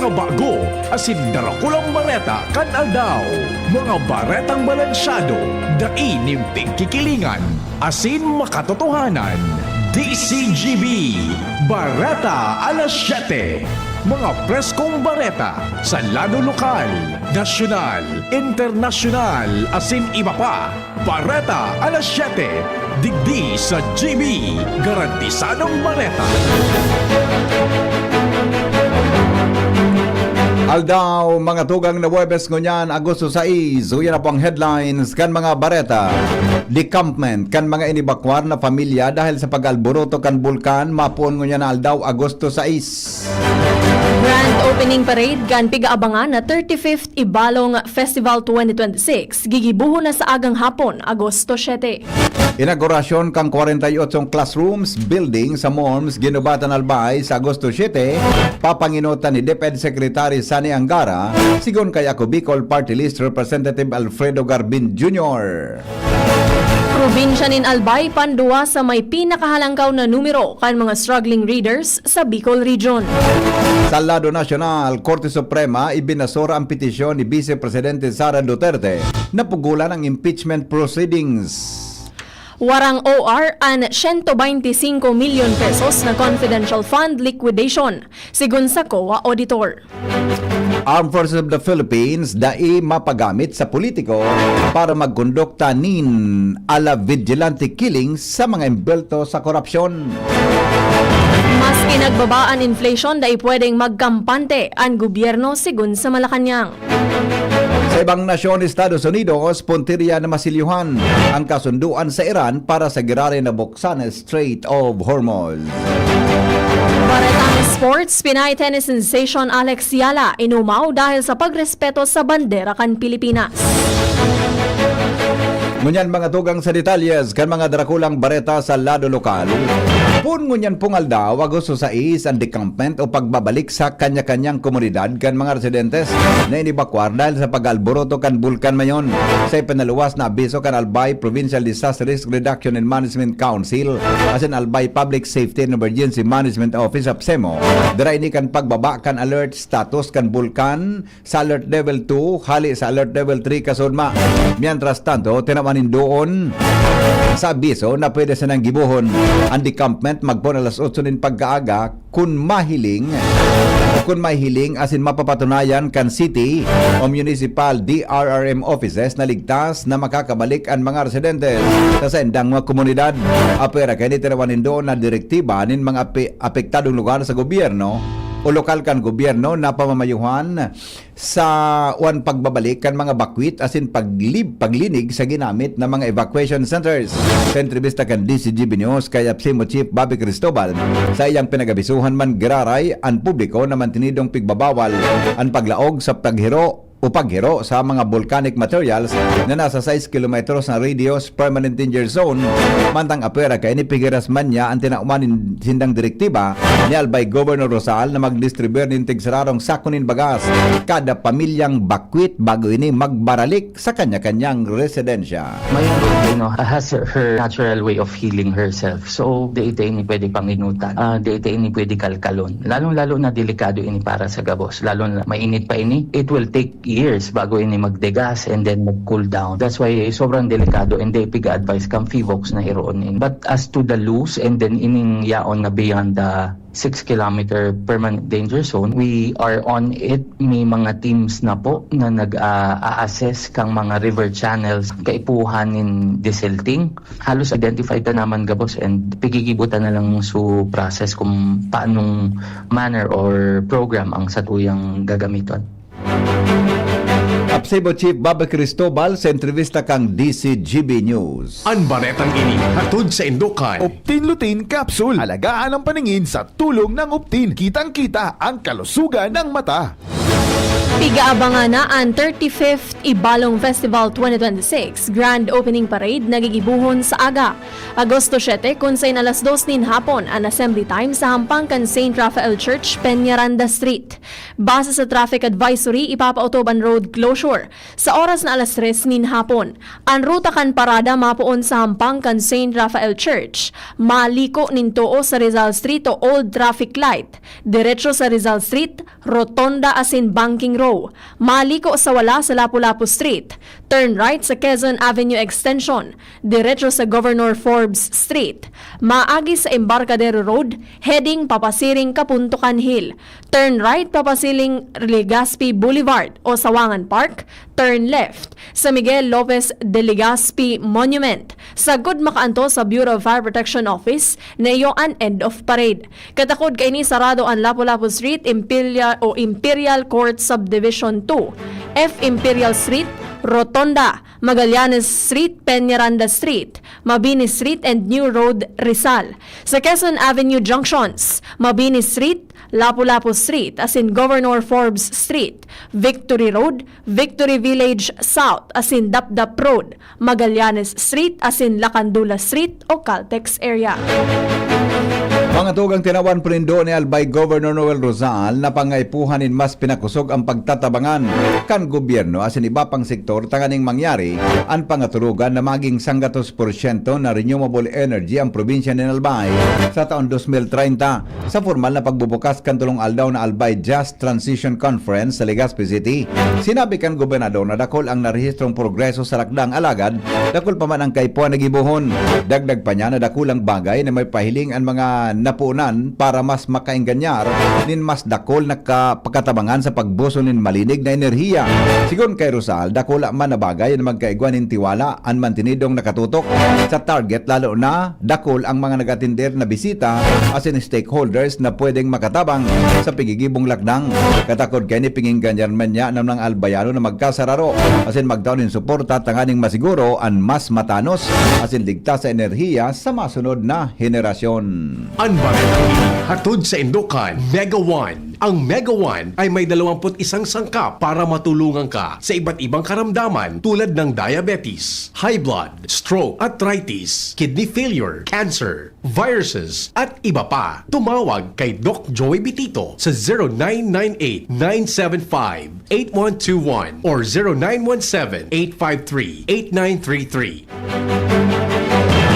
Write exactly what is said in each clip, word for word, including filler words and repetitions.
Mga bago asin darakulang bareta kan aldaw. Mga baretang balansyado, dai nin pigkikilingan, asin makatotohanan. D C G B, Bareta Alas Siyete. Mga preskong bareta sa lado lokal, nasyonal, internasyonal, asin iba pa. Bareta Alas Siyete, digdi sa G B, garantisadong bareta. Aldaw, mga tugang na Huwebes ngunyan, Agosto sais, uya na po ang headlines kan mga bareta. Decampment kan mga inibakwar na pamilya dahil sa pag-alboroto kan bulkan, mapoon ngunyan na aldaw, Agosto sais. Grand opening parade kan pig-aabangan na thirty-fifth Ibalong Festival twenty twenty-six, gigibohon na sa agang hapon, Agosto siyete. Inaugurasyon kan kwarenta y otsong classrooms building sa MORMS, Guinobatan, Albay, sa Agosto siyete, papangenotan ni DepEd Secretary Sonny Angara, sigon kay Ako Bicol Party List Representative Alfredo Garbin Junior. Probinsya nin Albay, panduwa sa may pinakahalangkaw na numero kan mga struggling readers sa Bicol Region. Sa lado nasyonal, Korte Suprema ibinasura ang petisyon ni Vice Presidente Sara Duterte na pugolan ang impeachment proceedings. Warang O R an siyento baynte singko milyon pesos na confidential fund liquidation, sigon sa COA auditor. Armed Forces of the Philippines dai mapagamit sa politiko para magkondukta nin ala vigilante killing sa mga embelto sa korupsyon. Maski nagbaba an inflation, dai pwedeng magkampante an gobyerno, sigon sa Malacañang. Sa ibang nasyon, Estados Unidos, puntirya na masilyuhan ang kasunduan sa Iran para sa giraray na buksan na Strait of Hormuz. Baretang sports, Pinay tennis sensation Alex Yala inumaw dahil sa pagrespeto sa bandera kan Pilipinas. Ngunyan, mga tugang sa detalyes kan mga drakulang bareta sa lado lokal. Pun ngunyan pong aldaw, Agosto sais, ang decampment o pagbabalik sa kanya-kanyang komunidad kan mga residentes na inibakwar dahil sa pag-alboroto kan Bulkan Mayon. Sa ipinaluwas na abiso kan Albay Provincial Disaster Risk Reduction and Management Council asin Albay Public Safety and Emergency Management Office, APSEMO, dira ini kan pagbaba kan alert status kan bulkan sa Alert Level two hali sa Alert Level three kasunma. Mientras tanto, tinawan nin duon sa abiso na pwede sanang gibohon ang decampment magpoon alas otso nin pagkaaga, kun mahiling, kun mahiling asin mapapatunayan kan city o municipal D R R M offices na ligtas na makakabalik an mga residentes sa saindang mga komunidad. Apwera kaini, tinawan nin duon na direktiba nin mga ape-, apektadong lugar sa gobyerno o lokal kan gobyerno na pamamayuhan sa wan pagbabalik kan mga bakwit asin paglib-, paglinig sa ginamit na mga evacuation centers. Sa entrevista kan D C G B News kay APSEMO Chief Bobby Cristobal, sa iyang pinag-abisuhan man giraray an publiko na mantinidong pigbabawal an paglaog sa paghiro o paghiro sa mga volcanic materials na nasa sais kilometros na radius permanent danger zone. Mantang apwera kaini, pighiras man niya an tinawan nin sindang direktiba ni Albay Governor Rosal na magdistribuir nin tigsararong sako nin bagas kada pamilyang bakwit bago ini magbaralik sa kanya-kanyang residensya. My uncle, you know, has her, her natural way of healing herself. So, di ita ini pwede panginutan. Ah, di ita ini pwede kalkalon. Lalong-lalo na delikado ini para sa gabos. Lalo na mainit pa ini, it will take years bago ini magdegas and then mag-cool down. That's why sobrang delikado and di piga-advise kang Fivox na hiroon ini. But as to the loose and then ining yaon na beyond the six kilometer permanent danger zone, we are on it. May mga teams na po na nag-a-assess kang mga river channels, kaipuhan nin desilting. Halos identified na naman gabos and pigigibutan na lang su process kung paanong manner or program ang satuyang gagamiton. APSEMO Chief Bobby Cristobal sa entrevista kan D C G B News. An baretang ini hatod sa indukan. Optin Lutein Capsule. Alagaan ang paningin sa tulong ng Optin. Kitang-kita ang kalusugan ng mata. Pigaabangan na an thirty-fifth Ibalong Festival twenty twenty-six Grand Opening Parade na gigibohon sa aga, Agosto siete, kun sain alas dos nin hapon an assembly time sa hampang kan Saint Raphael Church, Peñaranda Street. Base sa traffic advisory, ipapautob an road closure sa oras na alas tres nin hapon. An ruta kan parada mapoon sa hampang kan Saint Raphael Church, maliko nin too sa Rizal Street o Old Traffic Light, diretso sa Rizal Street, Rotonda asin Banking Row, maliko sa wala sa Lapu-Lapu Street, turn right sa Quezon Avenue Extension, diretso sa Governor Forbes Street, maagi sa Embarcadero Road, heading papasiring Kapuntokan Hill, turn right papasiring Legazpi Boulevard o Sawangan Park, turn left sa Miguel Lopez de Legazpi Monument. Sagkod makaantos sa Bureau of Fire Protection Office, na iyo an end of parade. Katakod kaini, sarado an Lapu-Lapu Street, Imperial o Imperial Court Subdivision two, F Imperial Street, Rotonda, Magallanes Street, Peñaranda Street, Mabini Street and New Road, Rizal. Sa Quezon Avenue junctions, Mabini Street, Lapu-Lapu Street, asin Governor Forbes Street, Victory Road, Victory Village South, asin Dapdap Road, Magallanes Street, asin Lacandula Street o Caltex area. Mga tugang, tinawan po nindo ni Albay Governor Noel Rosal na pangaipuhan nin mas pinakosog ang pagtatabangan kan gobyerno asin iba pang sektor tanganing mangyari an pangatulogan na maging sanggatos porsyento na renewable energy ang probinsya nin Albay sa taon dos mil treinta. Sa formal na pagbubukas kan tolong aldaw na Albay Just Transition Conference sa Legazpi City, sinabi kan gobernador na dakul ang narehistrong progreso sa lakdang, alagad dakul pa man ang kaipuhan na gibohon. Dagdag pa niya na dakulang bagay na may pahiling an mga napunan para mas makaingganyar nin mas dakul na ka-, pagkatabangan sa pagbuso nin malinig na enerhiya. Sigon kay Rosal, dakula man na bagay na magkaigwa nin tiwala an mantenidong nakatutok sa target, lalo na dakul ang mga nag-atender na bisita asin stakeholders na pwedeng makatabang sa pigigibong lakdang. Katakod kaini, pigingganyan man niya an mga Albayano na magkasararo asin magtao nin suporta tanganing masiguro an mas matanos asin ligtas sa enerhiya sa masunod na henerasyon. An bareta ini hatod sa Indokan Mega One. Ang Mega One ay may dalawampu't isang sangkap para matulungan ka sa iba't ibang karamdaman tulad ng diabetes, high blood, stroke, arthritis, kidney failure, cancer, viruses, at iba pa. Tumawag kay Doc Joey Bitito sa zero nine nine eight, nine seven five, eight one two one or zero nine one seven, eight five three, eight nine three three.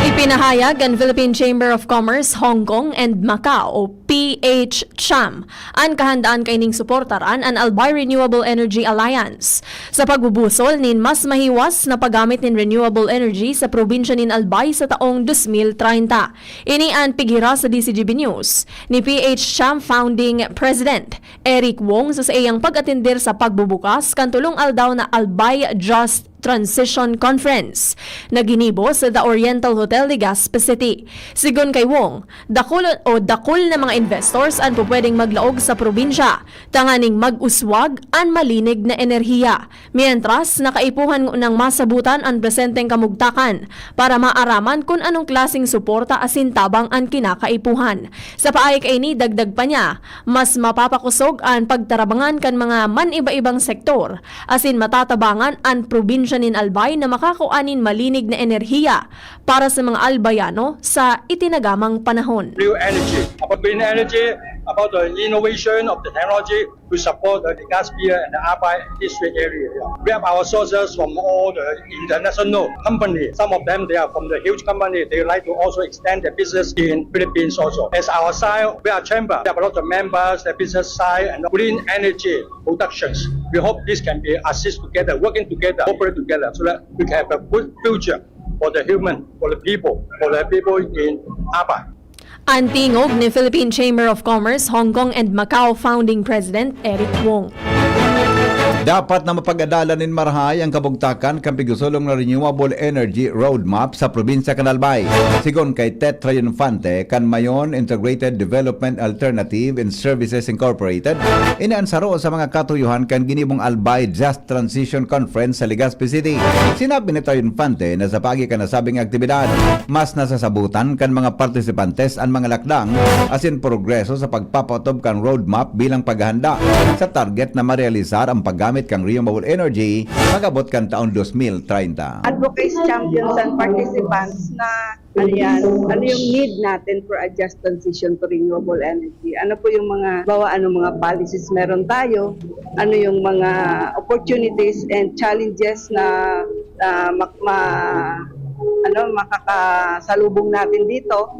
Ipinahayag kan Philippine Chamber of Commerce, Hong Kong and Macau o P H CHAM an kahandaan kaining suportaran an Albay Renewable Energy Alliance sa pagbubusol nin mas mahiwas na paggamit nin renewable energy sa probinsya nin Albay sa taong dos mil treinta. Ini an pighiras sa D C G B News ni P H CHAM Founding President Eric Wong sa saiyang pag-atender sa pagbubukas kan tolong aldaw na Albay Just Transition Conference na ginibo sa The Oriental Hotel, Legazpi City. Sigon kay Wong, dakul o dakul na mga investors an pupwedeng maglaog sa probinsya tanganing mag-uswag an malinig na enerhiya, mientras na kaipuhan ngunang masabutan an presenteng kamugtakan para maaraman kun anong klaseng suporta asin tabang an kinakaipuhan. Sa paagi kaini, dagdag pa niya, mas mapapakosog an pagtarabangan kan mga man-iba-ibang sektor asin matatabangan an probinsya nin Albay na makakua nin malinig na enerhiya para sa mga Albayano sa itinagamang panahon. Blue energy, about green energy, about the innovation of the technology to support the Legazpi and the Albay district area. We have our sources from all the international company. Some of them, they are from the huge company. They like to also extend their business in Philippines also. As our side, we are chamber. We have a lot of members, the business side, and green energy productions. We hope this can be assist together, working together, cooperate together, so that we can have a good future for the human, for the people, for the people in Albay. An tingog ni Philippine Chamber of Commerce, Hong Kong and Macau Founding President Eric Wong. Dapat na mapag-adalan nin marahay ang kabugtakan kan pigsusulong na renewable energy roadmap sa probinsya kan Albay. Sigon kay Tet Triunfante kan Mayon Integrated Development Alternative and Services Incorporated, ini an saro sa mga katuyohan kan ginibong Albay Just Transition Conference sa Legazpi City. Sinabi ni Triunfante na sa paagi kan nasabing aktibidad, mas nasasabutan kan mga partisipantes an mga lakdang asin progreso sa pagpapautob kan roadmap bilang paghahanda sa target na marealisar ang pag- gamit kan renewable energy pag-abot kan taon dos mil treinta. Advocates, champions, and participants na ano yan, ano yung need natin for a just transition to renewable energy? Ano po yung mga, bawa, ano mga policies meron tayo? Ano yung mga opportunities and challenges na ah, mak-, ma-, ano, makakasalubong natin dito.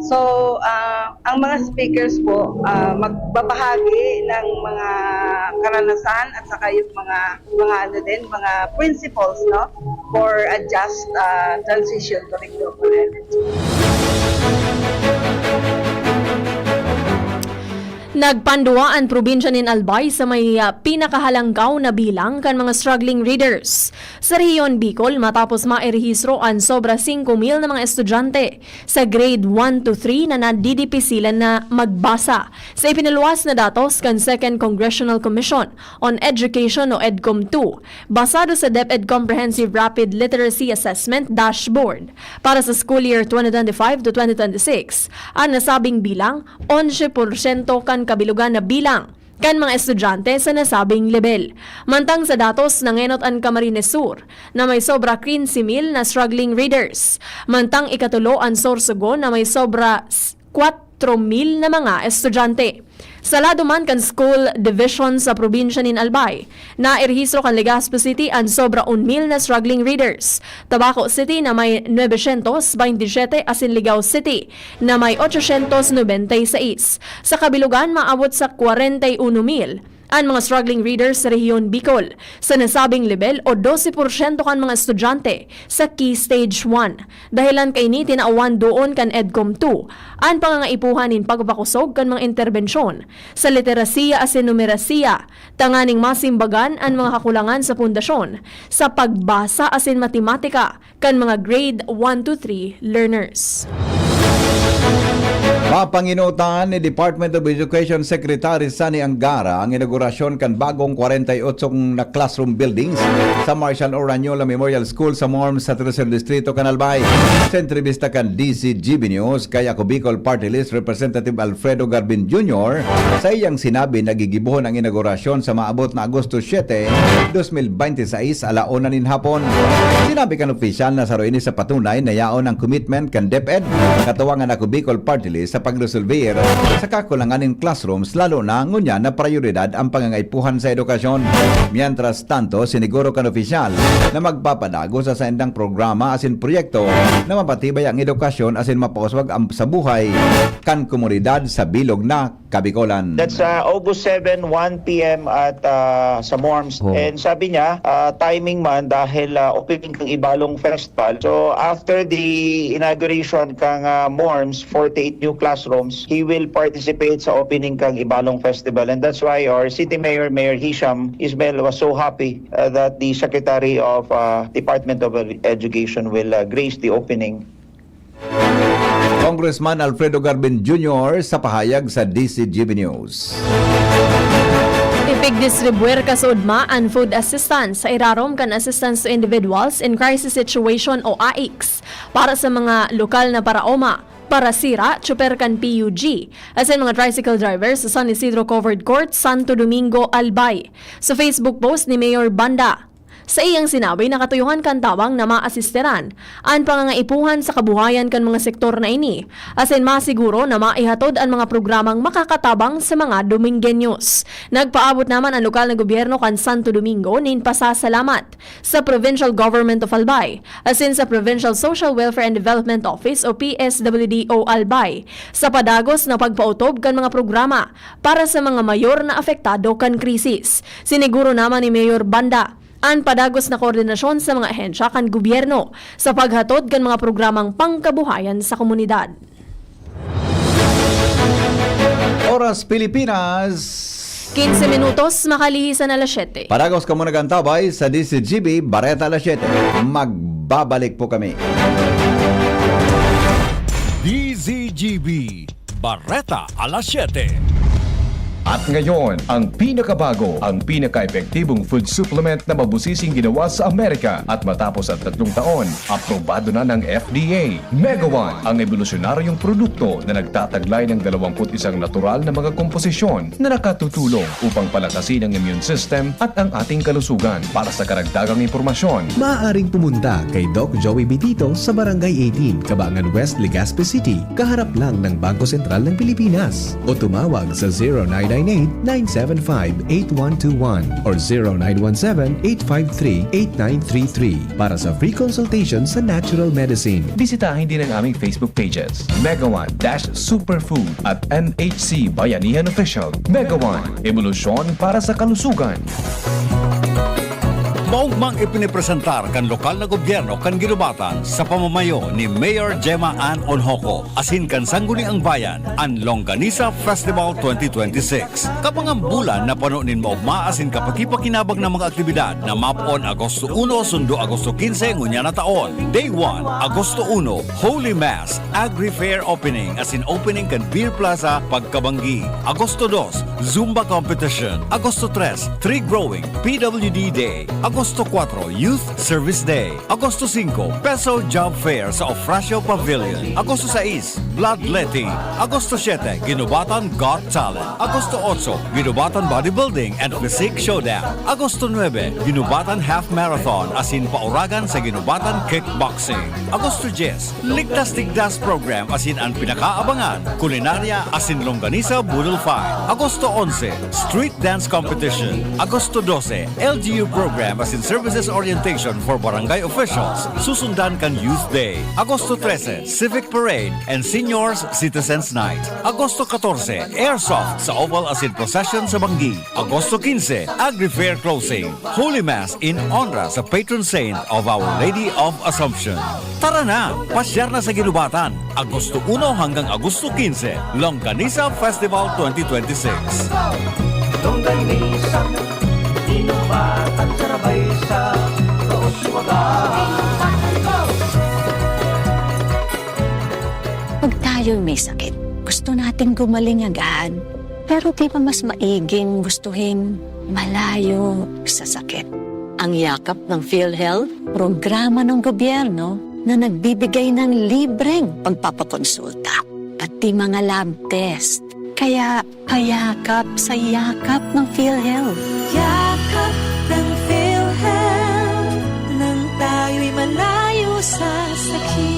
So, ah, ang mga speakers po, ah, magbabahagi ng mga karanasan at saka yung mga, mga ano din, mga principles, no, for a just, ah, transition to renewable energy. Nagpanduwa an probinsya nin Albay sa may, ah, pinakahalangkaw na bilang kan mga struggling readers sa rehiyon Bicol matapos mairehistro an sobra singko mil na mga estudyante sa grade one to three na nadidipisilan na magbasa. Sa ipinaluwas na datos kan Second Congressional Commission on Education o EDCOM two, basado sa DepEd Comprehensive Rapid Literacy Assessment Dashboard para sa school year twenty twenty-five to twenty twenty-six, ang nasabing bilang onse porsyento kan kabilugan na bilang kan mga estudyante sa nasabing lebel. Mantang sa datos, nangenot an Camarines Sur na may sobra quince mil na struggling readers, mantang ikatulo an Sorsogon na may sobra s-, kwatro mil na mga estudyante. Sa lado man kan school division sa probinsya nin Albay, nairehistro kan Legazpi City an sobra un mil na struggling readers, Tabaco City na may nuebe syentos baynte siyete asin Ligao City na may ochosyentos nobenta y seis. Sa kabilugan, maabot sa kwarenta y uno mil an mga struggling readers sa rehiyon Bicol sa nasabing lebel o dose porsyento kan mga estudyante sa Key Stage one. Dahelan kaini, tinawan duon kan EDCOM two an pangangaipuhan nin pagpapakosog kan mga interbensyon sa literasiya asin numerasiya tanganing masimbagan an mga kakulangan sa pundasyon sa pagbasa asin matematika kan mga grade one to three learners. Mapangenotan ni Department of Education Secretary Sonny Angara ang inaugurasyon kan bagong kwarenta y otso na classroom buildings sa Marshal Oranyola Memorial School sa Morms sa Tercer Distrito kan Albay. Sa entrebista kan D Z G B News kay Ako Bicol Party List Representative Alfredo Garbin Junior, sa iyang sinabi na gigibohon ang inaugurasyon sa maabot na Agosto siete, dos mil bente seis, ala una nin hapon. Sinabi kan opisyal na saro ini sa patunay na yaon ang commitment kan DepEd, katuwang an Ako Bicol Party List, sa pagresolver sa kakulangan nin classrooms, lalo na ngunyan na prayoridad ang pangangaipuhan sa edukasyon. Mientras tanto, siniguro kan opisyal na magpapadagos sa saindang programa asin proyekto na mapatibay ang edukasyon asin mapauswag ang, sa buhay kan komunidad sa bilog na Kabikolan. That's, uh, August seven, one p m at, uh, sa Morms. Oh. And sabi niya, uh, timing man dahil, uh, opening kang Ibalong Festival. So, after the inauguration kang, uh, Morms, forty-eight new classrooms, he will participate sa opening kang Ibalong Festival. And that's why our city mayor, Mayor Hisham Ismail, was so happy, uh, that the Secretary of, uh, Department of Education will, uh, grace the opening. Congressman Alfredo Garbin Junior sa pahayag sa D Z G B News. Ipigdistribuir kasuodma an food assistance sa irarom kan Assistance to Individuals in Crisis Situation o AICS para sa mga lokal na paraoma, parasira, tsuper kan P U G, asin mga tricycle drivers sa San Isidro Covered Court, Santo Domingo, Albay. Sa Facebook post ni Mayor Banda, sa iyang sinabi, nakatuyuhan kan tabang na maasisteran an pangangaipuhan sa kabuhayan kan mga sektor na ini, asin masiguro na maihatod an mga programang makakatabang sa mga Domingueños. Nagpaabot naman an lokal na gobyerno kan Santo Domingo nin pasasalamat sa Provincial Government of Albay, asin sa Provincial Social Welfare and Development Office o P S W D O Albay, sa padagos na pagpaotob kan mga programa para sa mga mayor na apektado kan krisis. Siniguro naman ni Mayor Banda an padagos na koordinasyon sa mga ahensya kan gobyerno sa paghatod kan mga programang pangkabuhayan sa komunidad. Oras Pilipinas, quince minutos, makalihisan alas siyete. Padagos kamo nag-antabay sa D Z G B Bareta alas siyete. Magbabalik po kami. D Z G B Bareta alas siyete. At ngayon, ang pinakabago, ang pinaka-epektibong food supplement na mabusising ginawa sa Amerika. At matapos ang tatlong taon, aprobado na ng F D A. Mega One, ang ebolusyonaryong produkto na nagtataglay ng dalawampu't isang natural na mga komposisyon na nakatutulong upang palakasin ang immune system at ang ating kalusugan. Para sa karagdagang impormasyon, maaaring pumunta kay Doc Joey Bitito sa Barangay eighteen, Kabangan West, Legazpi City, kaharap lang ng Bangko Sentral ng Pilipinas. O tumawag sa zero nine nine eight, nine seven five, eight one two one or zero nine one seven, eight five three, eight nine three three para sa free consultation sa natural medicine. Bisitahin din ang aming Facebook pages, Mega One dash Superfood at M H C Bayanihan Official. Mega One, ebolusyon para sa kalusugan. Maugmang ipinipresentar kan lokal na gobyerno kan Guinobatan sa pamamayo ni Mayor Gemma Ann Onhoco asin kan Sangguniang Bayan an Longganisa Festival twenty twenty-six. Kabangang bulan na pano nin maogma asin kapaki-pakinabang na mga aktibidad na mapoon Agosto uno sundo Agosto quince ngunyan na taon. Day one, Agosto uno, Holy Mass, Agri Fair Opening asin opening kan Beer Plaza pagkabanggi. Agosto dos, Zumba Competition. Agosto tres, Tree Growing, P W D Day. Agosto kuwatro, Youth Service Day. Agosto singko, Peso Job Fair sa Ofracio Pavilion. Agosto sais, Bloodletting. Agosto siyete, Guinobatan Got Talent. Agosto otso, Guinobatan Bodybuilding and Physique Showdown. Agosto nuebe, Guinobatan Half Marathon asin pauragan sa Guinobatan Kickboxing. Agosto dyes, Ligtas-Tigdas Program asin an pinakaabangan, Kulinarya asin Longganisa Boodle Fight. Agosto onse, Street Dance Competition. Agosto dose, L G U Program asin Services Orientation for Barangay Officials, susundan kan Youth Day. Agosto trese, Civic Parade and Seniors Citizens Night. Agosto katorse, Airsoft sa Oval asin Procession sa Banggi. Agosto quince, Agri Fair Closing. Holy Mass in honra sa patron saint of Our Lady of Assumption. Tara na! Pasyar na sa Guinobatan, Agosto uno hanggang Agosto quince, Longganisa Festival twenty twenty-six. Longganisa, Guinobatan, sarabay sa Kauswagan. Pag tayo'y may sakit, gusto nating gumaling agad. Pero di ba mas maiging gustuhin malayo sa sakit? Ang Yakap ng PhilHealth, programa ng gobyerno na nagbibigay ng libreng pagpapakonsulta, pati mga lab test. Kaya payakap sa yakap ng PhilHealth. Yakap ng PhilHealth, nang tayo'y malayo sa sakit.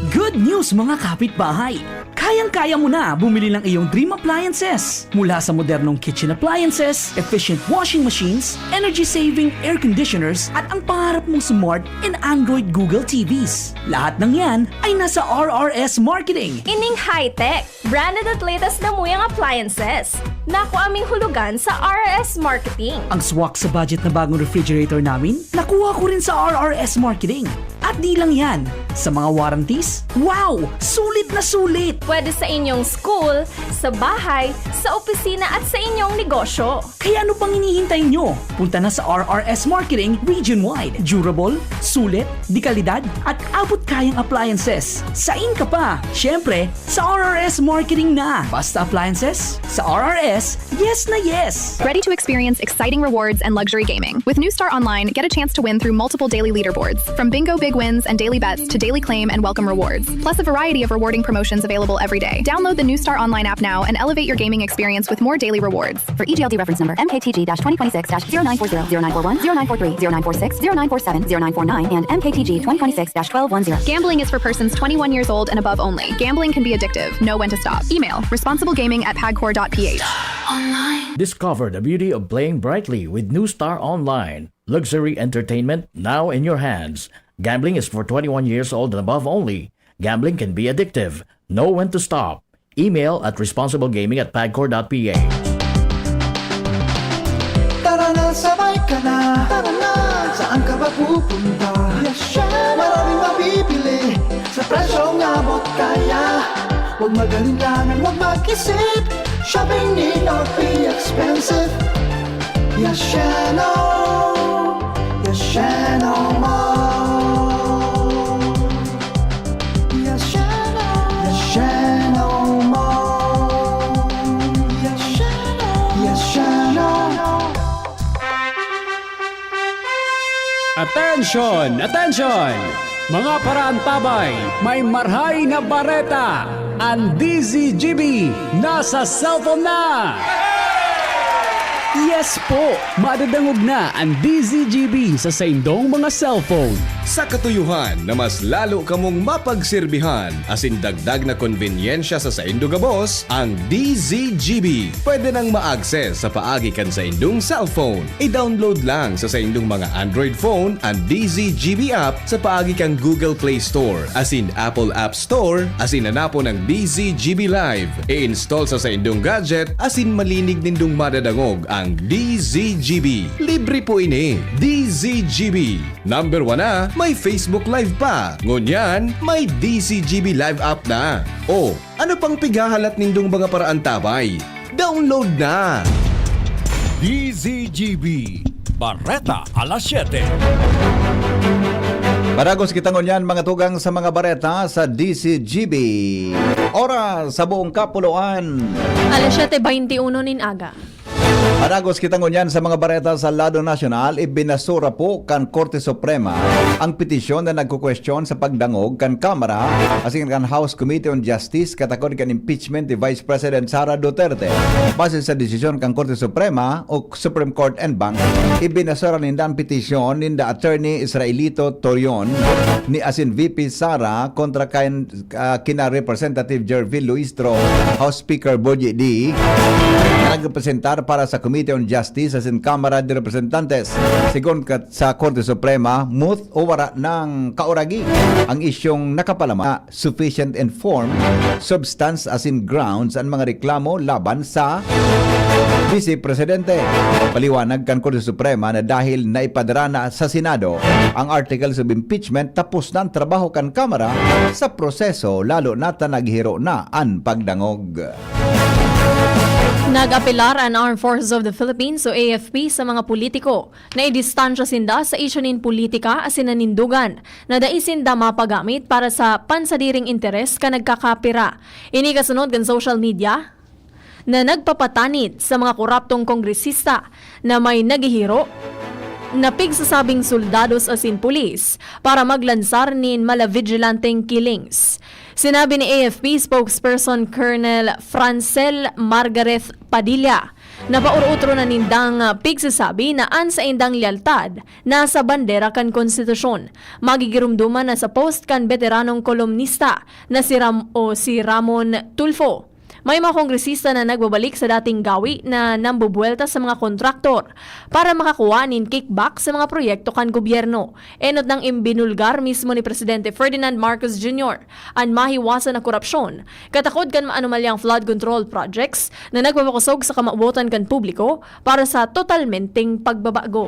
Good news, mga kapitbahay! Kayang-kaya mo na bumili ng iyong dream appliances. Mula sa modernong kitchen appliances, efficient washing machines, energy-saving air conditioners, at ang pangarap mong smart and Android Google T Vs. Lahat ng yan ay nasa R R S Marketing. Ining high-tech, branded at latest na muyang appliances. Nakuha ming hulugan sa R R S Marketing. Ang swak sa budget na bagong refrigerator namin, nakuha ko rin sa R R S Marketing. At di lang yan, sa mga warranties, wow! Sulit na sulit! Pwede sa inyong school, sa bahay, sa opisina at sa inyong negosyo. Kaya ano pang hinihintay nyo? Punta na sa R R S Marketing region-wide. Durable, sulit, de kalidad, at abot kayang appliances. Sain ka pa? Siyempre, sa R R S Marketing na. Basta appliances, sa R R S, yes na yes! Ready to experience exciting rewards and luxury gaming? With New Star Online, get a chance to win through multiple daily leaderboards, from bingo big wins and daily bets to daily claim and welcome rewards, plus a variety of rewarding promotions available every day. Download the New Star Online app now and elevate your gaming experience with more daily rewards. For E G L D reference number, M K T G dash twenty twenty-six dash zero nine four zero, zero nine four one, zero nine four three, zero nine four six, zero nine four seven, zero nine four nine, and M K T G twenty twenty-six dash twelve one zero. Gambling is for persons twenty-one years old and above only. Gambling can be addictive. Know when to stop. Email responsiblegaming at pagcor dot P H. Discover the beauty of playing brightly with New Star Online. Luxury entertainment now in your hands. Gambling is for twenty-one years old and above only. Gambling can be addictive. Know when to stop. Email at responsiblegaming at pagcor dot P H. Tara na, sabay ka na. Tara na. Saan ka ba pupunta? Yes, syempre. Maraming mabibili sa presyong abot kaya. Huwag mag-alinlangan, huwag mag-isip. Shopping need not be expensive. Yasheno, Yasheno Mall. Yasheno, Yasheno Mall. Attention! Attention! Mga paraantabay, may marhay na bareta! Ang D Z G B nasa cellphone na! Yes po! Madadangog na ang D Z G B sa saindong mga cellphone. Sa katuyuhan na mas lalo kamong mapagserbihan asin dagdag na konbenyensya sa saindo gabos, ang D Z G B pwede nang ma-access sa paagi kan saindong cellphone. I-download lang sa saindong mga Android phone ang D Z G B app sa paagi kan Google Play Store asin Apple App Store asin hanapon ang D Z G B Live. I-install sa saindong gadget asin malinig nindong madadangog ang D Z G B. Libre po ini. D Z G B. Number one na, may Facebook Live pa. Ngunyan, may D Z G B Live app na. O, ano pang pighahalat nindong mga paraantabay? Download na! D Z G B, Bareta alas siyete. Padagos kita ngunyan, mga tugang, sa mga bareta sa D Z G B. Oras sa buong kapuluan. Alas siyete baynte uno nin aga. Padagos kita ngunyan sa mga bareta sa lado nasyonal. Ibinasura po kan Korte Suprema ang petisyon na nagkukwestiyon sa pagdangog kan Kamara asin kan House Committee on Justice katakod kan impeachment ni Vice President Sara Duterte. Base sa desisyon kan Korte Suprema o Supreme Court en banc, ibinasura ninda an petisyon ninda Attorney Israelito Torion ni asin V P Sara kontra kan, ah, kina Representative Gervil Luistro, House Speaker Boji D, na nagrepresentar para sa Committee on Justice asin Kamara de Representantes. Segun ka, sa Korte Suprema, muth o wara nang kauragi ang isyong nakapalaman na sufficient in form, substance asin grounds an mga reklamo laban sa Vice Presidente. Paliwanag kan Korte Suprema na dahil naipadara na sa Senado ang articles of impeachment, tapos na an trabaho kan Kamara sa proseso, lalo na ta naghiro na an pagdangog. Nag-apelar an Armed Forces of the Philippines o A F P sa mga politiko na idistansya sinda sa isyu nin politika asin nanindugan na dai sinda mapagamit para sa pansadiring interes kan nagkakapira. Ini kasunod kan social media na nagpapatanid sa mga koraptong kongresista na may naghihiro na pigsasabing soldados asin pulis para maglansar nin mala vigilanteng killings. Sinabi ni A F P spokesperson Colonel Francel Margareth Padilla na pauro-otro na nindang pigsasabi na an saindang lealtad nasa bandera kan konstitusyon. Magigiromdoman na sa post kan beteranong kolumnista na si Ram-, o si Ramon Tulfo. May mga kongresista na nagbabalik sa dating gawi na nambubuwelta sa mga kontraktor para makakuha nin kickback sa mga proyekto kan gobyerno. Enot nang imbinulgar mismo ni Presidente Ferdinand Marcos Junior an mahiwasan na korupsyon, katakod kan maanomalyang flood control projects na nagpapakosog sa kamawotan kan publiko para sa totalmenteng pagbabago.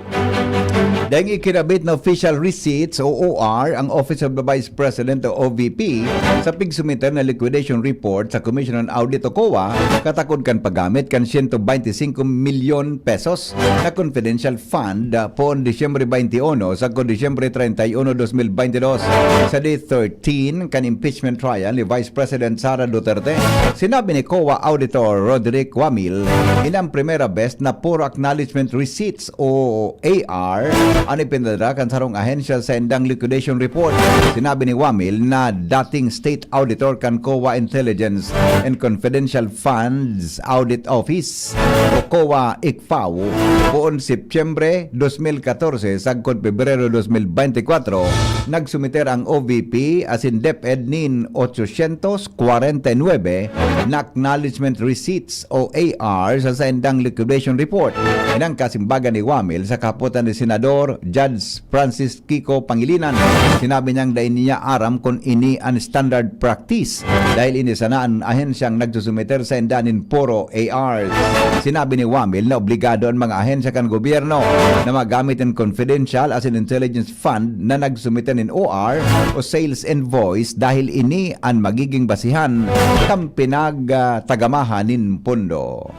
Daing ikinabit na official receipts o O R ang Office of the Vice President o O V P sa pigsumiter na liquidation report sa Commission on Audit o COA, katakod kan paggamit kan siyento baynte singko milyon pesos na confidential fund, ah, poon Disyembre baynte uno sagkod Disyembre treinta y uno, dos mil baynte dos, sa day thirteen kan impeachment trial ni Vice President Sara Duterte. Sinabi ni COA Auditor Roderick Wamil, ini an primera bes na puro acknowledgement receipts o A R an ipinadara kan sarong ahensya sa indang liquidation report. Sinabi ni Wamil na dating State Auditor kan COA Intelligence and Confidential Funds Audit Office o COA ICFAO, poon Setyembre dos mil katorse sagkod Pebrero dos mil baynte kwatro, nagsumiter ang O V P asin DepEd nin otsosyentos kwarenta y nuebe na acknowledgement receipts o A R sa saindang liquidation report. Inang kasimbagan ni Wamil sa kahapotan ni Senador Judge Francis Kiko Pangilinan. Sinabi niyang dai niya aram kun ini an standard practice, dahil ini sana an ahensyang nagsusumiter sainda nin puro A Rs. Sinabi ni Wamil na obligado an mga ahensya kan gobyerno na magamit an confidential asin intelligence fund na nagsumiter nin O R o sales invoice, dahil ini an magiging basihan kan pinagtagamahan nin pondo.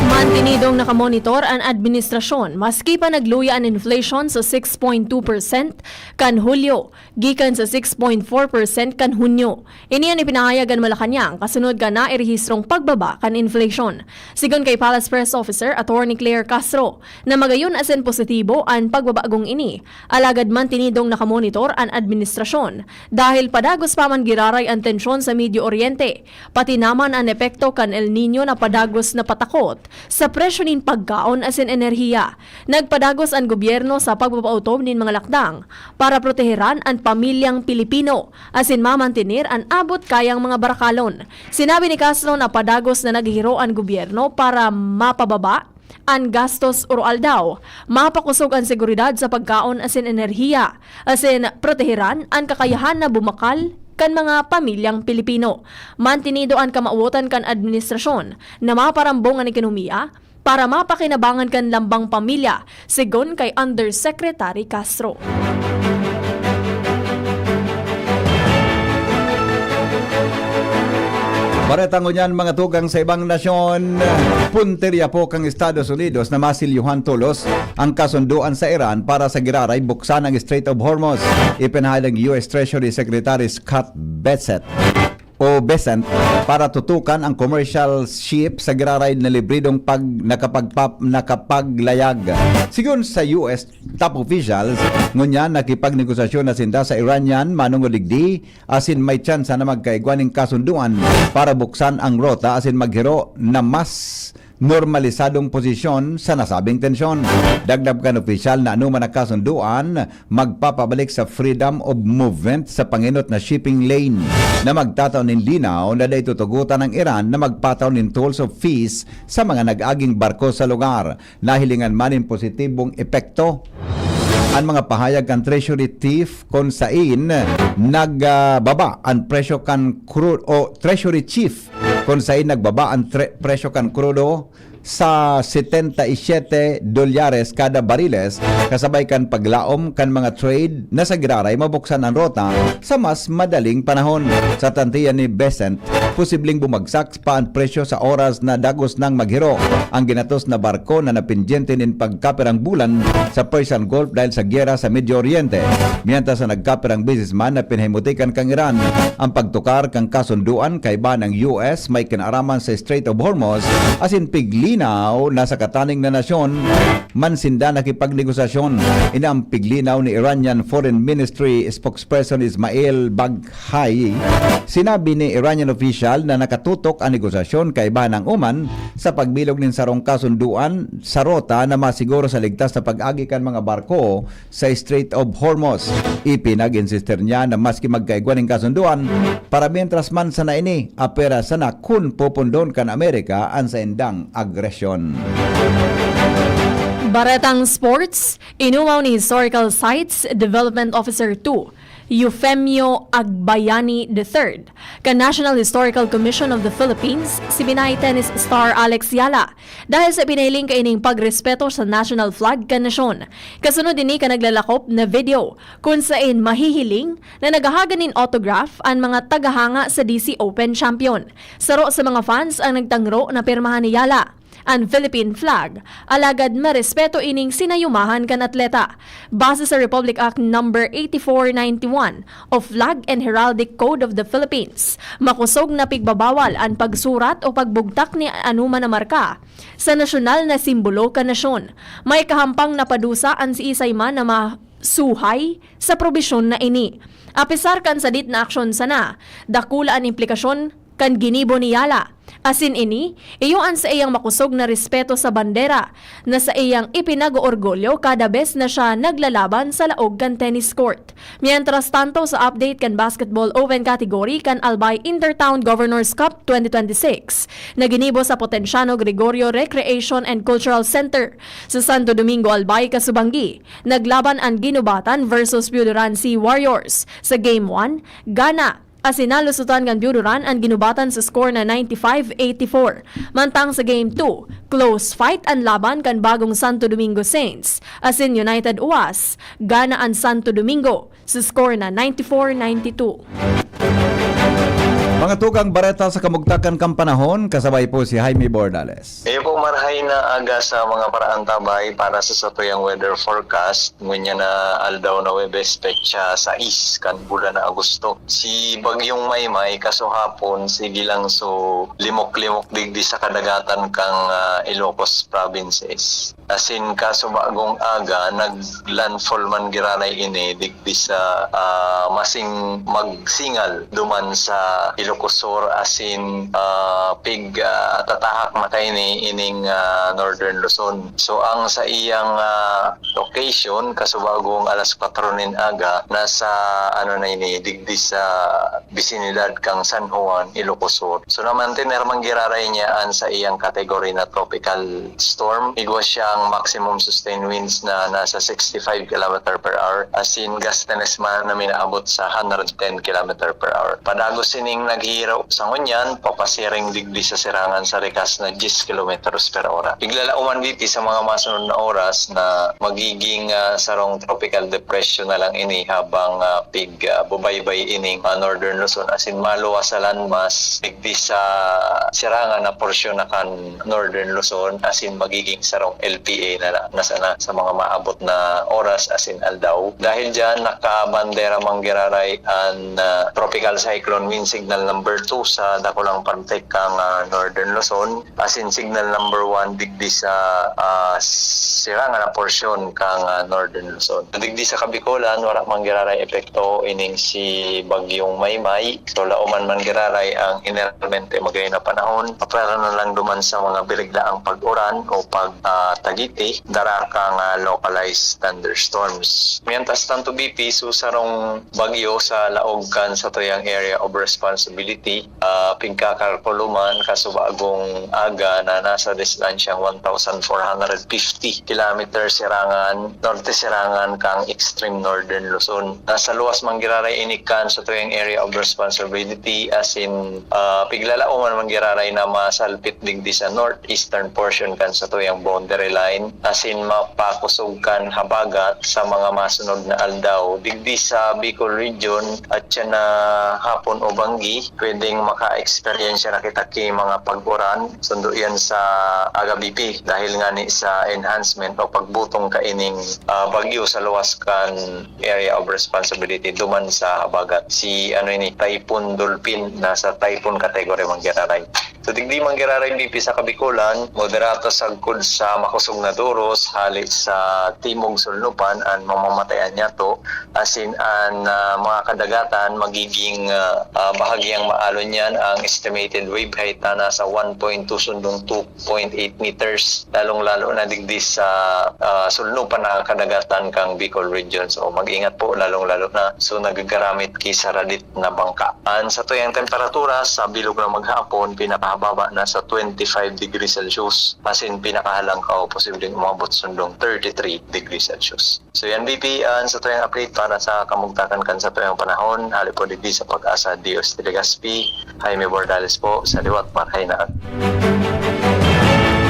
Man Tinidong nakamonitor an administrasyon maski pa nagluya an inflation sa six point two percent kan Hulyo gikan sa six point four percent kan Hunyo. Ini an ipinahayag kan Malacañang kasunod kan nairehistrong pagbaba kan inflation. Sigon kay Palace Press Officer Attorney Claire Castro, na magayon asin positibo an pagbabagong ini, alagad mantinidong nakamonitor an administrasyon dahil padagos pa man giraray an tensyon sa Medio Oriente, pati naman an epekto kan El Niño na padagos na patakot sa presyo nin pagkaon asin enerhiya. Nagpadagos an gobyerno sa pagpapautob nin mga lakdang para proteheran an pamilyang Pilipino asin mamantener an abot kayang mga barakalon. Sinabi ni Castro na padagos na naghihiro an gobyerno para mapababa an gastos oro-aldaw, mapakosog an seguridad sa pagkaon asin enerhiya, asin proteheran an kakayahan na bumakal kan mga pamilyang Pilipino. Mantinido an kamawotan kan administrasyon na maparambong an ekonomiya para mapakinabangan kan lambang pamilya, sigon kay Undersecretary Castro. Bareta ngunyan, mga tugang, sa ibang nasyon. Puntirya po kan Estados Unidos na masilyuhan tolos ang kasunduan sa Iran para sa giraray buksan ang Strait of Hormuz. Ipinahayag ni U S Treasury Secretary Scott Bessent o Bessent para tutukan ang commercial ship sa giraray na libridong pag nakapagpap-, nakapaglayag. Sigon sa U S top officials, ngunyan nakipagnegosasyon na sinda sa Iranian manungodigdi asin may tsansa na magkaigwa nin kasunduan para buksan ang rota asin maghiro na mas normalisadong posisyon sa nasabing tensyon. Dagdag kan opisyal na anoman na kasunduan magpapabalik sa freedom of movement sa pangenot na shipping lane na magtatao nin linaw na dai tutugotan ang Iran na magpatao nin tolls o fees sa mga nag-aging barko sa lugar. Nahilingan man nin positibong epekto an mga pahayag kan Treasury Chief kun sain nagbaba an presyo kan crude o Treasury Chief kun sain nagbaba an tre-, presyo kan krudo sa setenta y siete dolyares kada bariles, kasabay kan paglaom kan mga trade na sa giraray mabuksan an rota sa mas madaling panahon. Sa tantiyan ni Bessent, posibleng bumagsak pa an presyo sa oras na dagos nang maghiro ang ginatos na barko na napindyente nin pagkapirang bulan sa Persian Gulf dahil sa gyera sa Medio Oriente, mientras na nagkapirang beses man na pinahimutikan kan Iran ang pagtukar kan kasunduan kaiba ng U S may kinaaraman sa Strait of Hormuz asin piglinaw na sa kataning na nasyon man sinda nakipagnegosasyon. Ini ang piglinaw ni Iranian Foreign Ministry spokesperson Ismail Baghaei. Sinabi ni Iranian official na nakatutok ang negosasyon kaiba ng Oman sa pagbilog nin sarong kasunduan sa rota na masiguro sa ligtas na pag-agi kan mga barko sa Strait of Hormuz. Ipinag-insister niya na maski magkaigwa nin kasunduan, para mientras man sana ini, apera sana kun pupundon kan Amerika an saindang agresyon. Baretang sports, inumaw ni Historical Sites Development Officer two, Eufemio Agbayani the third, kan National Historical Commission of the Philippines, si Binay tennis star Alex Yala, dahil sa pinahiling kaining pagrespeto sa national flag kan nasyon. Kasunod ini kan naglalakop na video, kun sain mahihiling na naghahaga nin autograph an mga tagahanga sa D C Open champion. Saro sa mga fans ang nagtangro na pirmahan ni Yala an Philippine flag, alagad marespeto ining sinayumahan kan atleta. Base sa Republic Act Number eighty-four ninety-one o Flag and Heraldic Code of the Philippines, makosog na pigbabawal an pagsurat o pagbugtak ni anoman na marka sa nasyonal na simbolo kan nasyon. May kahampang na padusa an siisay man na masuhay sa probisyon na ini. Apesar kan sadit na aksyon sana, dakula an implikasyon kan ginibo ni Yala. Asin ini, iyo an saiyang makosog na respeto sa bandera na saiyang ipinag-oorgulyo kada bes na siya naglalaban sa laog kan tennis court. Mientras tanto, sa update kan Basketball Open category kan Albay Intertown Governors Cup twenty twenty-six, na ginibo sa Potensiano Gregorio Recreation and Cultural Center sa Santo Domingo, Albay, Kasubanggi, naglaban an Ginubatan versus Pioduran Sea Warriors. Sa Game one, gana asin nalusutan kan Pioduran an Ginubatan sa score na ninety-five eighty-four. Mantang sa Game two, close fight an laban kan Bagong Santo Domingo Saints asin United Uwas, gana an Santo Domingo sa score na ninety-four ninety-two. Mga tugang bareta sa kamugtakan kan panahon, kasabay po si Jaime Bordales. Iyo po, marahay na aga sa mga paraantabay para sa satuyang weather forecast. Ngunyan na aldaw na Huwebes, petsa sais kan bulan na Agosto. Si Bagyong Maymay, kasuhapon, sige lang so limok-limok digdi sa kadagatan kan, ah, Ilocos provinces. Asin kaso bagong aga, nag-landfall man giraray ini digdi sa, ah, masing magsingal duman sa Ilocos Sur asin, ah, pig, ah, tatahak na kaini ining, ah, Northern Luzon. So, ang sa iyang, ah, location, kaso bagong alas kwatro nin aga, nasa, ano na ini, digdi sa bisinidad kang San Juan, Ilocos Sur. So, namantener man giraray niya an sa iyang category na tropical storm. Igwa siyang maximum sustained winds na nasa sixty-five kilometer per hour. Asin, gustines man na minaabot sa hundred ten kilometer per hour. Padagos sining naghihirao sa ngunyan, papasiring digdi sa sirangan sa rikas na diyes kilometros per ora. Piglalauman digdi sa mga masunod na oras na magiging, ah, sarong tropical depression na lang ini habang, ah, pig, ah, bubaybay ining, ah, Northern Luzon, asin maluwas sa landmass digdi sa sirangan na porsyon na kan Northern Luzon, asin magiging sarong L P A na, na, na sana sa mga maabot na oras asin aldaw. Dahil dyan, nakabandera man giraray an, ah, Tropical Cyclone Wind Signal number two sa dakulang pantek kan, ah, Northern Luzon, asin Signal number one digdi sa, ah, sirangan na porsyon kan, ah, Northern Luzon. Digdi sa Kabikolan, wara man giraray epekto ining si Bagyong Maymay. So, lauman man giraray ang generalmente magayon na panahon, apwera na lang duman sa mga biriglaang pag-uran o pag, ah, tagiti, dara kan, ah, localized thunderstorms. Mientras tanto, B P, so sarong bagyo sa laog kan satuyang area of responsibility, ah, pigkakalkulo man, kaso bagong aga na nasa distansyang one thousand four hundred fifty kilometers sirangan, norte sirangan kan extreme northern Luzon. Nasa luwas man giraray ini kan satuyang area of responsibility, asin, ah, piglalauman man giraray na masalpit digdi sa northeastern portion kan satuyang boundary line, asin mapakusog kan habagat sa mga masunod na aldaw. Digdi sa Bicol Region, at siya na hapon o banggi, pwedeng maka-eksperyensya na kita ki mga pag-uran, sundo yan sa Agabipi, dahil nga ni sa enhancement o pagbutong kaining, ah, bagyo sa luwas kan area of responsibility duman sa habagat. Si, ano ini, Typhoon Dolphin, nasa typhoon category man giraray. So, digdi man giraray, B P, sa Kabikolan, moderato sagkod sa makusog na doros hali sa timog sulnupan an mamamatayan niyato, asin an, ah, mga kadagatan magiging, ah, ah, bahagyang maalon niyan. Ang estimated wave height na nasa one point two sundong two point eight meters, lalong-lalo na digdi sa, ah, sulnupan na kadagatan kang Bicol Region. So, mag-ingat po, lalong-lalo na so nagagaramit ki saradit na bangka. An satuyang temperatura sa bilog na maghapon, pinakahababa na sa twenty-five degrees Celsius, asin pinakahalangkaw posibleng umabot sundong thirty-three degrees Celsius. So yan, B P, an satuyang update para sa kamugtakan kan satuyang panahon. Hali po digdi sa Pag-asa, Dios Telegaspi, Jaime Bordales po, sa liwat, marahay na.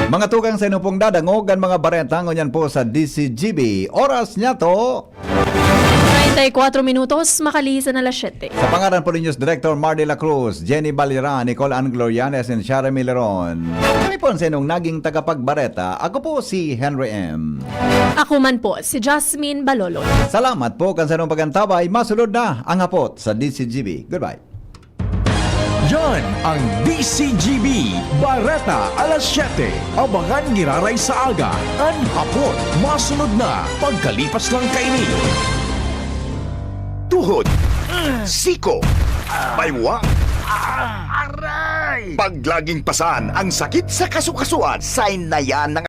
Mga tugang, sa inyo pong dadangog an mga bareta ngunyan po sa D C G B. Oras niyato, treinta y cuatro minutos, makalisan na alas siyete. Sa pangaran po ni News Director Mardy La Cruz, Jenny Balira, Nicole Ann Glorianes, and Shara Mileron, kami po ang sa inyong naging tagapagbareta. Ako po si Henry M. Ako man po, si Jasmine Balolon. Salamat po kan sa inyong pag-antabay. Masunod na ang hapot sa D C G B. Goodbye. Yan ang D C G B, Bareta alas siyete. Abangan giraray sa aga, an hapot, masunod na, pagkalipas lang kaini. Tuhod, siko, baywa, aray! Paglaging pasan ang sakit sa kasukasuan, sign na yan ng